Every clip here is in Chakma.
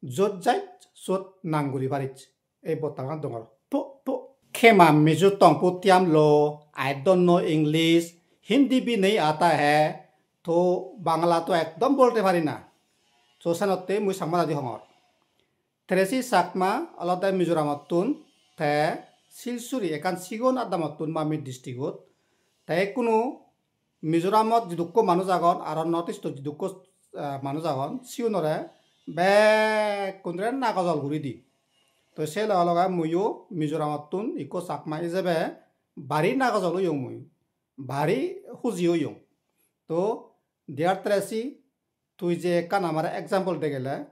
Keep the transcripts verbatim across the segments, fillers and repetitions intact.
Jot jai sot nang guri paris. Ei bottagan dongor. Pu, pu. Khema Mizo tong pu tiam lo, I don't know English, Hindi bhi nahi aata hai, to Bangla to ekdom bolte pari na. To senotte mui Changma dadi hongor. Tracy Chakma olode Mizoramottun, te Silsuri ekkan sigon adamottun Mamit districtot. Te ekkunu Mizoramot jidukko manuj agon, aro North East-ot jidukko, eh, manuj agon, sigunore bekkunore nagojol guri di. To se loge loge muiyo Mizoramottun ikko Chakma ijebe bari nagojol oyong mui, bari huji oyong. To dear Tracy, tui je ekkan amare example degele,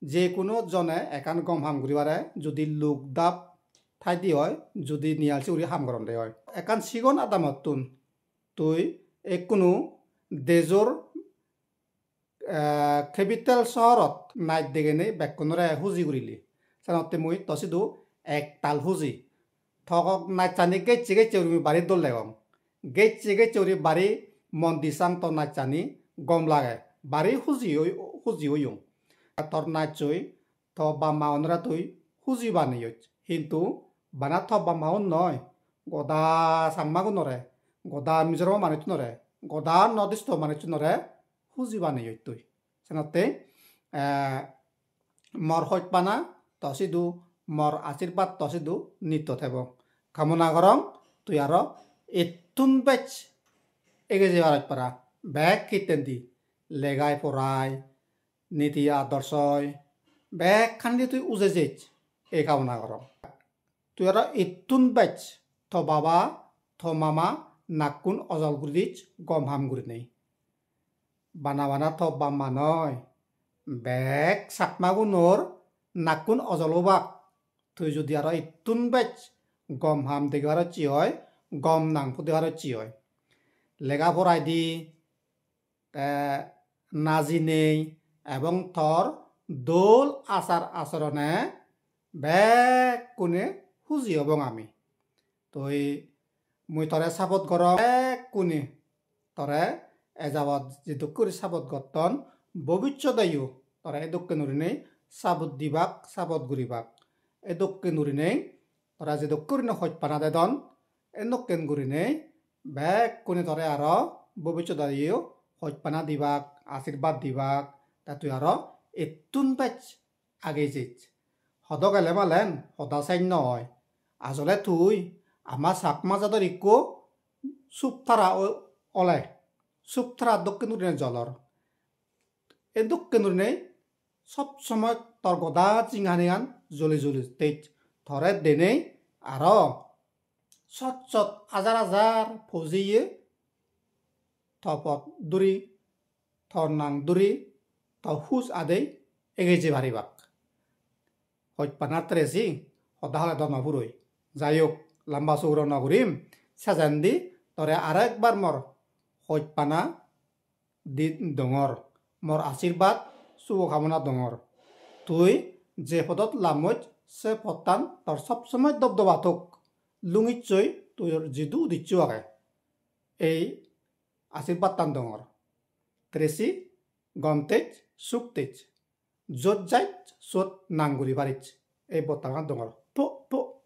je kuno jone ekkan gom ham guri pare, judi luk dap thaide oi, judi niyalsi guri ham goronde oi. Ekkan sigon adamottun tui ekkunu dejor, eh, capital sohorot naj degenei bekkunore huji gurile. Senotte mui to sidu ektal huji. To nachchani gecche gecche guri mui bari dol degong. Gecche gecche guri bari mon di sang to nachchani gom lage. Bari huji oi, huji oyong. Tor nachchoi to bap ma-unore tui huji baneyoj. Hintu bana to bap ma-un noi, goda Changmagunore, goda Mizoram manuchunore, goda North East-o manuchunore huji baneyoj tui. Senotte, eh, mor hojpana to sidu, mor ashirbad to sidu nitto thebo. Kamona gorong tui aro ettun bej ege jebar hojpara. Bek hittendi, legai porai, niti adorsoi, bekkani tui uje jej, ei kamona gorong. Tui aro ettun bej to baba, to mama nakkun ojol guri dij gom ham gurinei. Bana bana to bap ma noi, bek Chakmagunor nakkun ojol obak. Tui judi aro ettun bej gom ham degi parocche oi, gom nang pudi parocche oi. Lega porai di, te najinei ebong tor dol achar asorone bekkune huji obong ami. Tui mui tore support gorong, bekkune tore ejabot jidukko guri support gotton, bobissodeyo tore edokken gurinei support dibak, support guribak. Edokken gurinei tore jedokke gurinei hojpana dedon, edokken gurinei bekkune tore aro bobissodeyo hojpana dibak, ashirbad dibak, te tui aro ettun bej age jej. Hodo gele malen hoda sej no oi. Asole tui ama Chakma jador ikko sup tara o-, ole. Sup tara dokken gurinei jolor. Ei dokken gurinei sob somoi tor goda jinghanigan joli joli tej. Tore denei aro sot sot ajar ajar pojeye to pot duri, to nang duri, to huj adei ege je paribak. Hojpana Tracy, hoda hole do no puroi. Jai hok, lamba suguro no gurim, sejendi tore aro ekbar mor hojpana di dongor, mor ashirbad, subo kamona dongor. Tui je podot lammoj, se pottan tor sob somoi dobdoba thok, lungissoi tui jidu udiccho age. Ei ashirbadtan dongor. Tracy, gom tej, suk tej. Jot jai sot nang guri paris. Ei bottagan dongor. Po, po.